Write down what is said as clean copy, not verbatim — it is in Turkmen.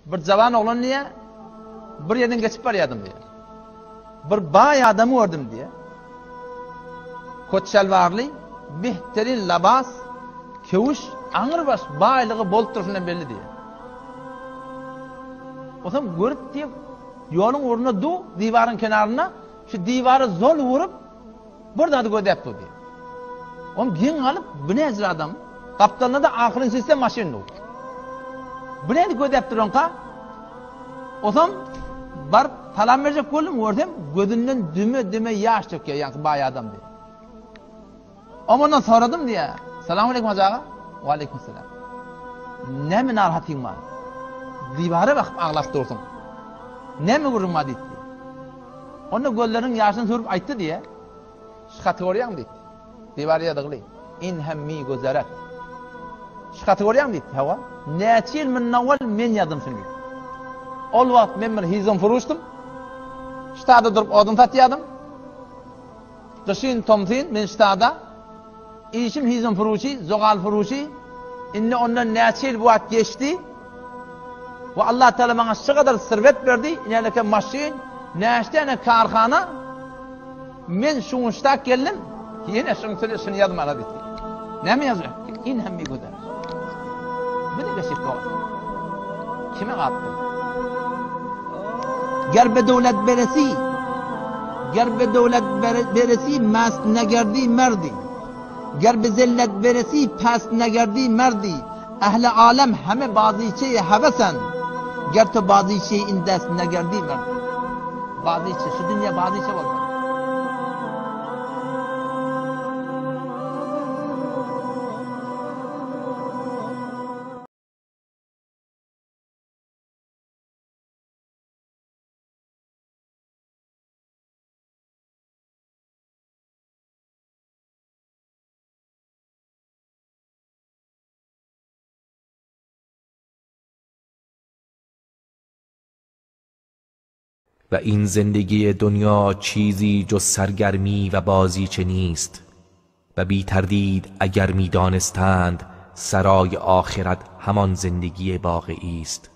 Bir jawan oglan diýýär, bir ýerden geçip barýardym diýýär. Bir baý adamy gördüm diýýär. Kot şalwarly, behterin labas, köwüş, aňrybaş baýlygy bolup durşundan belli diýýär. Onsoň görüp diýip, ýoluň ugrunda du, diwaryň kenarynda şu diwara zol urup, Bir zady gözläp durdy. Oň geň galyp, bu näjir adam? Gapdalynda-da ahyryn sistem maşyn dur. Bu nädi gözläp duranka? Osam baryp salam berjek boldum, görsem gözünden düme-düme ýaş dökýär, ýaňky baý adam diýip. Oň ondan soradym diýýär. Salam aleýkum hajy aga. Waleýkim salam. Näme narahatyň bar? Diwara bakyp aglap dursuň. Näme gürrüň bar diýdi. Onda gözleriniň ýaşyny sürüp aýtdy diýýär. Şu haty görýäňmi diýdi. Diwar ýazygly. In hemmi gözeret. Şu haty görýäňmi diýdi. Hawa. Näçe ýyl mundan owal men ýazdym şuny diýdi. Ol wagt men bir hizm furuşdym. Ştada durup odun satýardym. Gyşyn, tomsyn men ştada. Işim hizm furuşy, zogal furuşy. Indi ondan näçe ýyl bu wagt geçdi. We Allah Teala maňa şu gadar sirwet berdi, inäleke maşyn, näçe karhana. Men şu ştak geldim, ýene şuň sözi şuny ýazmaga diýdi. Näme ýazýar? In hem bir gözel. Bu ne geçip Kime galypdyr? Ger be döwlet beresi, ger be döwlet beresi, mast negerdi merdi. Ger be zillet beresi, past negerdi merdi. Ähli alem heme bazyçeýi hewesen, Ger to bazyçeýi in dest negerdi merdi. Bazyçe, şu dünýä bazyçe bolsa. و این زندگی دنیا چیزی جز سرگرمی و بازیچه نیست و بی تردید اگر می دانستند سرای آخرت همان زندگی واقعی است.